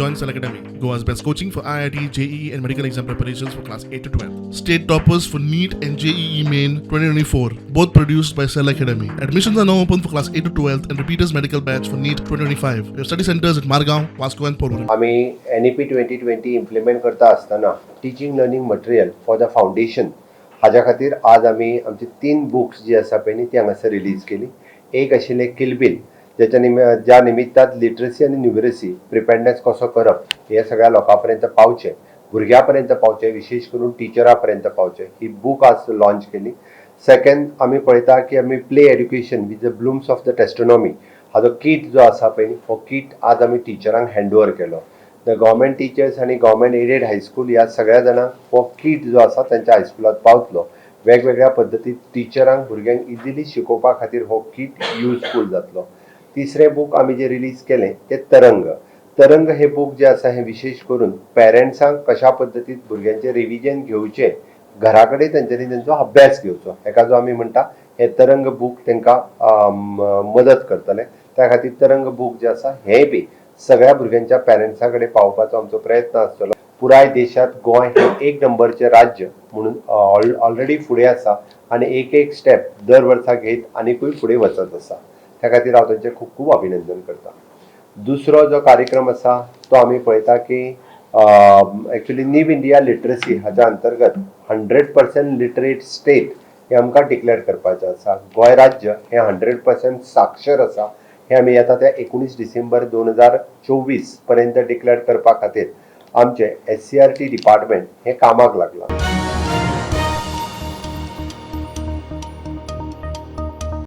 Join Cell Academy, Goa's best coaching for IIT, JEE, and medical exam preparations for class 8 to 12. State toppers for NEET and JEE Main 2024, both produced by Cell Academy. Admissions are now open for class 8 to 12 and repeaters medical batch for NEET 2025. We have study centers at Margao, Vasco, and Porvorim. आमी NEP 2020 implement करता आसतना teaching learning material for the foundation हाज्या खातीर आज आमी आमची तीन books जी आसा पळय न्ही, ती हांगासर रिलीज केली. एक आशिल्लें किलबील, ज्या निमित्तान लिटरसी आनी न्युमरसी प्रिपेडनेस कसो करप हे सगळ्या लोकां पर्यंत पावचें, भुरग्यां पर्यंत पावचें, विशेश करून टिचरा पर्यंत पावचें, ही बूक आज लॉन्च केली. सेकंड, आमी पळयता की आमी play education with the Bloom's of the taxonomy हाजो कीट जो आसा पळय न्ही, हो कीट आज आमी टिचरांक हँड ओवर केलो. The government teachers आनी गव्हर्मेंट एडेड हायस्कूल ह्या सगळ्या जाणांक हो कीट जो आसा तेंच्या हायस्कुलांत पावतलो. वेगवेगळ्या पद्दतीन टिचरांक भुरग्यांक इजिली शिकोवपा खातीर हो कीट युजफूल जातलो. तिसरें बूक आमी जे रिलीज केलें तें तरंग. तरंग हे बूक जे आसा, हें विशेश करून पेरंट्सांक कशा पद्दतीन भुरग्यांचें रिविजन घेवचें, घरा कडेन तेंच्यांनी तेंचो अभ्यास घेवचो, हेका जो आमी म्हणटा, हे तरंग बूक तांकां मदत करतलें. त्या खातीर तरंग बूक जे आसा, हेंय बी सगळ्या भुरग्यांच्या पेरंट्सां कडेन पावोवपाचो आमचो प्रयत्न आसतलो. पुराय देशांत गोंय हें एक नंबरचें राज्य म्हणून ऑलरेडी फुडें आसा आनी एक एक स्टेप दर वर्सा घेत आनिकूय फुडें वचत आसा. त्या खातीर हांव तांचें खूब खूब अभिनंदन करता. दुसरो जो कार्यक्रम आसा तो आमी पळयता की एक्चुली न्यू इंडिया लिटरसी हाच्या अंतर्गत 100% लिटरेट स्टेट हें आमकां डिक्लेअर करपाचें आसा. गोंय राज्य हें 100% साक्षर आसा हें आमी येता त्या 19 डिसेंबर 2024 पर्यंत डिक्लेअर करपा खातीर आमचें एससीईआरटी डिपार्टमेंट हें कामाक लागलां.